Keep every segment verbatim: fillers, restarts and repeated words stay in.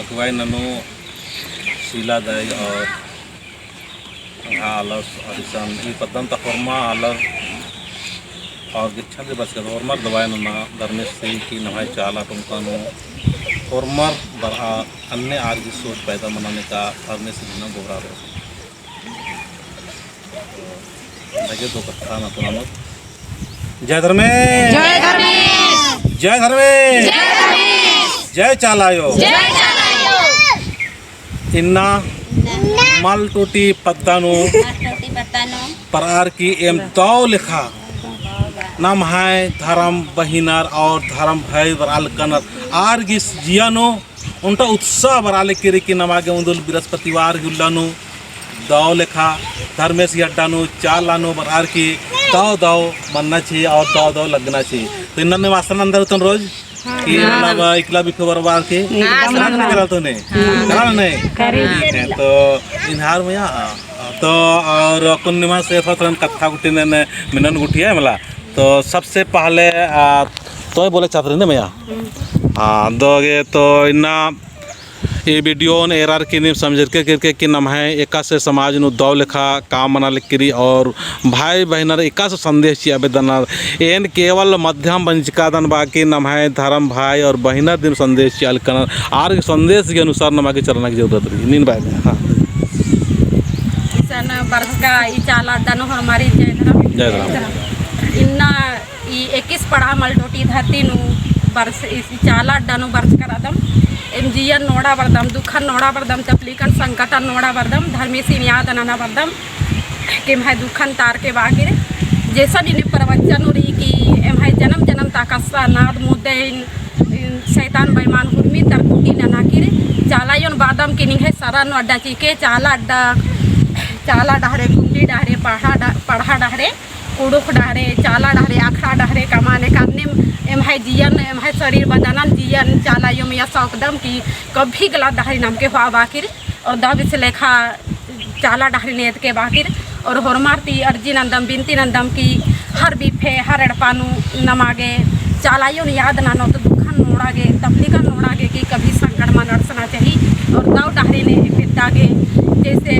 वाई ननू शीला दाई और हाँ आलस और इसन ई पद्दन ता होरमा आलर और गिच्छा दे बस कर होरमर दवाई नना धर्मेस से कि नम्है चाला टोंका नू होरमर बरआ अन्ने आर गही सोच पैदा मना नेका धर्मेस दिना गोबरा दे। लगे तो कत्था ना पुरानो। जय धर्मेस। जय धर्मेस। जय धर्मेस। जय धर्मेस। जय चाला आयो। जय चाला आयो। इन्ना इन्ना मल टोटी पद्दा नू मल टोटी पद्दा नू परअर की एम दव लेखा नम्है धरम बहिनर और धरम भाई बरआ लक्कनर आर गही जिया नू ओन्टा उत्साह बरआ लगी कि नमा गे उन्दुल बृहस्पतिवार ही उल्ला नू दव लेखा धर्मेस ही अड्डा नू चाला नू बरअर की दव दव मन्ना ची और दव दव लगना ची। तो इन्ना ने वास्ता नंदर उतन रोज कि हाँ। मतलब इकला बिफे बरबार के ना, ना, ना। करा तो ने हाँ। करा ने करी। ठीक है, तो इन्हार में यहाँ तो और कुन निमा से थोड़ा कत्था गुट्ठी ने, ने मिनन गुट्ठी है मला। तो सबसे पहले, आ, तोय बोले चाहत रहे ना मइया। हम्म। आ, दोगे तो इन्ना ई video न एरर की नीम समझरके किरके कि नम्है एकासे समाज नू दव लेखा काम मना लगी किरी और भाई बहिनर एकासे संदेश चिआ बेद्दनर। एन केवल माध्यम बंचकादन बाकी नम्है धरम भाई और बहिनर दिम संदेश चिआ लक्कनर। आर संदेश के अनुसार नमा गे चलना की जरूरत रई। नीन बाय में, हाँ। इसन बरचका ई चाला अड्डा नू होरमारिन जय धरम। जय धरम। इन्ना ई इक्कीस पड़हा मलटोटी धरती नू बरस, ई चाला अड्डा नू बरचका रअदम। एम जियन नोड़ा बरदम, दुखन नोड़ा बरदम, तकलीफन संकटन नोड़ा बरदम, धर्मेसिन याद नना बरदम। कि एम्है दुखन तार के बाकिर, जैसा भी ने प्रवचन रई कि एम्है जनम जनम ता कस्सा नाद मुद्दे इन, इन शैतान बेईमान हुरमी तरकुटी नना किर, चाला आयोन बादम कि निंग्है सरा नू अड्डा चिके, चाला अड्डा, चाला डहरे, गुंडी डहरे, पड़हा डह-, पड़हा डहरे, कुँड़ुख़ डहरे, चाला डहरे, अखड़ा डहरे, कमाने कामने एम्है जियन, एम्है शरीर बदनन जियन, चाला आयो मइया सौंपदम कि कभी गलत डहरे नमके होआ बाकिर, और दव इस लेखा चाला डहरे नेदके बाकिर, और होरमार ती अर्जी नन्दम, बिनती नन्दम कि हर बिफे, हर एड़पा नू नमा गे चाला आयोन याद ननोत, दुखन नोड़ा गे, तकलीफन नोड़ा गे कि कभी संकट मल अंड़सना चाही। और दव डहरे ने बेद्दा गे, जैसे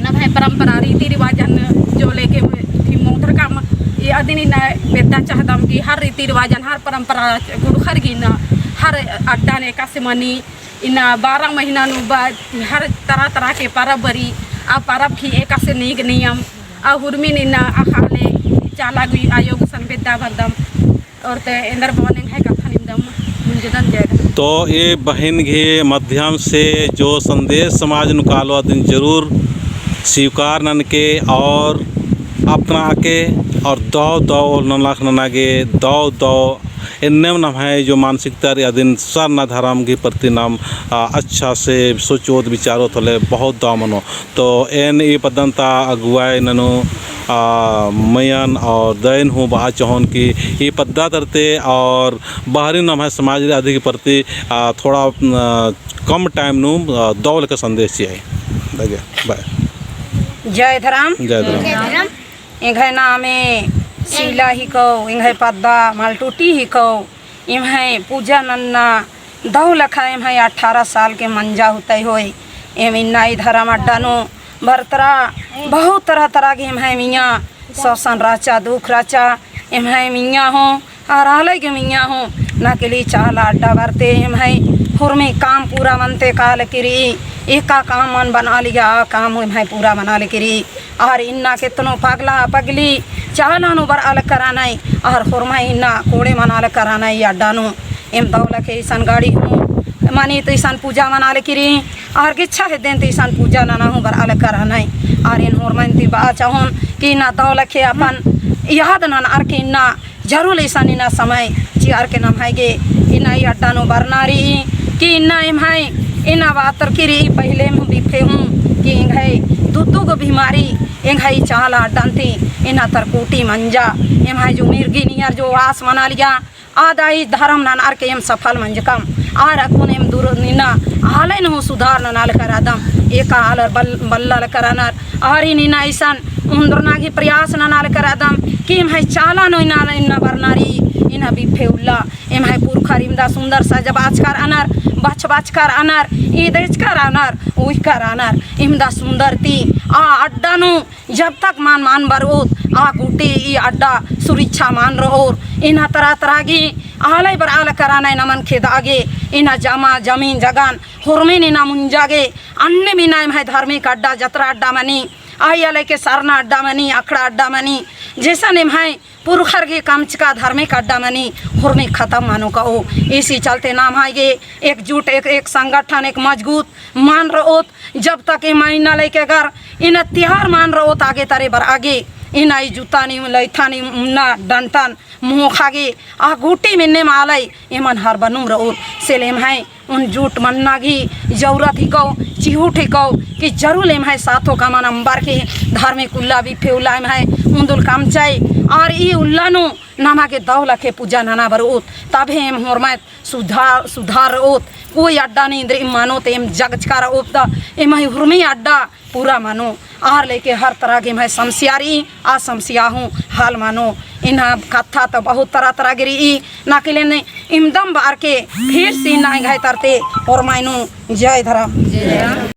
नम्है परंपरा, रीति रिवाजन जो लेके थी मोधरकम, ई अदिन इन्ना बेद्दा चाहदम कि हर रीति रिवाजन, हर परंपरा कुँड़ुख़र गे इन्ना हर अड्डा नू एकासे मनी, इन्ना बारह महीना नू बा-, हर तरह तरह के परब बरई, आ परब ही एकासे नीक नियम, आ हुरमिन इन्ना अख़ाले चाला गही आयो गुसन बेद्दा बरदम। और ते एन्देर बओन एंग्है कत्थन इन्दम मुंजदन जय धरम। तो ए बहिन गही माध्यम से जो संदेश समाज नू कालो अदिन जरूर स्वीकार ननके और अपना के और दव दव नलख नना गे दव दव एन्नेम नम्है जो मानसिकता रई अदिन सरना धरम गही प्रति नाम, आ, अच्छा से सोचोत विचारोत होले बहुत दव मनो। तो एन ई पद्दन ता अगुवाई ननू, आ, मयन और दयन हूँ बआ चहोन कि ई पद्दा तरते और बहरी नम्है समाज रई अदी गही प्रति, आ, थोड़ा, आ, कम time नू, आ, दव लेखा संदेश चिअई। दगे, बाय। जय धरम। जय धरम। जय धरम। एंग्है नामे शीला हिको, एंग्है पद्दा मलटोटी हिको। एम्है पूजा नन्ना दव लेखा एम्है अठारह साल के मंजा हुतई होई। एम इन्ना ई धरम अड्डा नू बरतरा बहुत तरह तरह के एम्है मइय्याँ शोषण रहचा, दुख रहचा, एम्है मइय्याँ हूँ, आर आलय के मइय्याँ हूँ, नकली चाला अड्डा बरते एम्है हुरमी काम पूरा मनते काल किरी, एका काम मन बना लिया, आ काम एम्है पूरा बना ले किरी। आर इन्ना केतनो पगला पगली चाला नू बरआ लक्करनय, आर होरमय इन्ना कोड़े मना लक्करनय अड्डा नू। एम दव लेखे इसन गाड़ी हूँ मनी तो इसन पूजा मना ले किरी, आर गिच्छा हेद्देन तो इसन पूजा नना हूँ बरआ लक्करनय। आर एन होरमन ती बआ चाहोन कि इन्ना दव लेखे अपन याद ननर के इन्ना जरूर इसन इन्ना समय चिअर के नम्है गे इन्ना ई अड्डा नू बरना रई कि इन्ना एम्है इन्ना बातर की रई पहिले हूँ बिफे हूँ कि एंग्है दुतुग बीमारी एंग्है चाला अड्डन ती इन्ना तरकुटी मंजा। एम्है जो मिर्गी नियर जो आस मना लिया आद ई धरम ननर के एम सफल मंजकम। आर अक्कुन एम दूर निन्ना आलय नू हूँ सुधार नना लक्करदम। एका आलर बल-, बल्ला लक्करनर। आर ई निन्ना इसन उन्दुरना गही प्रयास नना लक्करदम कि एम्है चाला नू इन्ना, इन्ना बरना रई, इन्ना बिफे उल्ला एम्है पुरखर इमदा सुंदर सजबाचकर अनर, बछबाचकर अनर, ईदेचकर अनर, उइकर अनर, इमदा सुंदर ती आ अड्डा नू जब तक मल मल बरओत, आ गूटी ई अड्डा सुरक्षा मल रओर। इन्ना तरह तरह गे आलय बरआ लकर अनय नमन खेदा गे, इन्ना जमा जमीन जगन होरमेन इन्ना मुंजा गे, अन्नेम इन्ना एम्है धार्मिक अड्डा, जतरा अड्डा मनी, आ इया लइके सरना अड्डा मनी, अखड़ा अड्डा मनी, जैसन एम्है पुरखर गे कमचका धार्मिक अड्डा मनी, होरमे खतम मनो काओ। इसी चलते नम्है गे एकजुट, एक, एक संगठन, एक मजबूत मल रओत, जब तक एम्है इन्ना लइके अगर इन्ना तिहार मल रओत आगे तरे बरआ गे, इन्ना ई जूता नी, लइथा नी, उन्ना डंटन, मोखा गे, आ गूटी मेन्ने मालय, एमन हर बनुम रओत, से ले एम्है उन जुट मन्ना गी जरूरत हिकौ, चिहुट हिकौ, कि जरूर एम्है साथो कमन अम्बर के धार्मिक उल्ला बिफे उल्ला एम्है उन्दुल कमचय, और ई उल्ला नू नमा गे दव लखे पूजा नना बरओत, तबे एम होरमत सुधार, सुधार रओत। कोई अड्डा नी इन्द्रिम मनो ते एम जगचका रओत ता एम्है हुरमी अड्डा पूरा मनो। आर लइके हर तरह गे एम्है समस्या रई, आ समस्या हूँ हल मनो। इन्ना कत्था तो बहुत तरह तरह गे रई, नाकिले ने इमदम बअर के फिर से इन्ना एंग्है तरती होरमाय नू जय धरम।